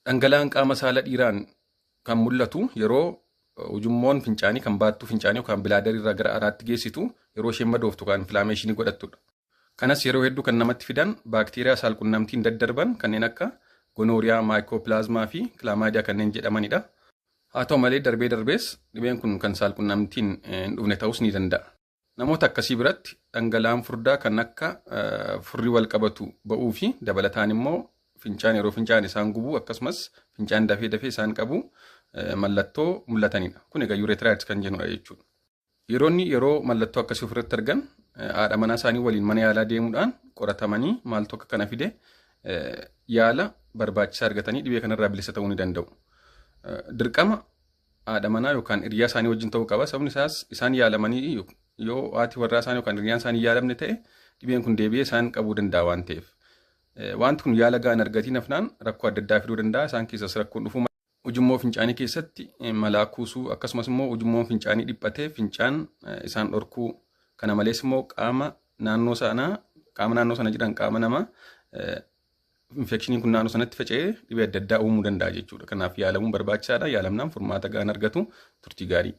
Dhangala'aan qaama saala dhiiraan kan mul'atu yeroo ujummoon fincaanii kan baattuu fincaanii yookaan bladderii irraa gara alaatti geessitu yeroo isheen madooftu kan inflammationii godhattudha. Kanas yeroo hedduu kan namatti fidan baakteeriyaa saalqunnamtiin daddarban kanneen akka gonorrhea, mycoplasma fi chlamydia kanneen jedhamanidha. Haa ta'u malee, darbee darbees dhibeen kun kan saalqunnamtiin hin dhufne ta'uus ni danda'a. Namoota akkasii biratti dhangala'aan furdaa kan akka furrii wal qabatu ba'uu fi dabalataan immoo fincaan yeroo fincaan isaan gubuu, akkasumas fincaan dafee dafee isaan qabu mallattoo mul'atanidha. Kun egaa urethritis kan jennudha jechuudha. Yeroonni yeroo mallattoo akkasii ofirratti argan haadha manaa isaanii waliin mana yaalaa deemuudhaan qoratamanii maaltu akka kana fide yaala barbaachisaa argatanii dhibee kanarraa bilisa ta'uu ni danda'u. Dirqama haadha manaa yookaan hiriyaa isaanii wajjin ta'uu qaba. Sababni isaas isaan yaalamanii yoo haati warraa isaanii yookaan hiriyaan isaanii yaalamne ta'e dhibeen kun deebi'ee isaan qabuu danda'a waan ta'eef. Wanti kun yaala gahaan argatiin hafnaan rakkoo adda addaa fiduu danda'a. Isaan keessas rakkoon dhufuu ujummoo fincaanii keessatti malaa kuusuu, akkasumas immoo ujummoon fincaanii dhiphatee fincaan isaan dhorkuu, kana malees immoo qaama naannoo sana jiran, qaama namaa infectioniin kun naannoo sanatti faca'ee dhibee adda addaa uumuu danda'a jechuudha. Kanaaf yaalamuun barbaachisaadha. Yaalamnaan furmaata gahaan argatu. Turtii gaarii.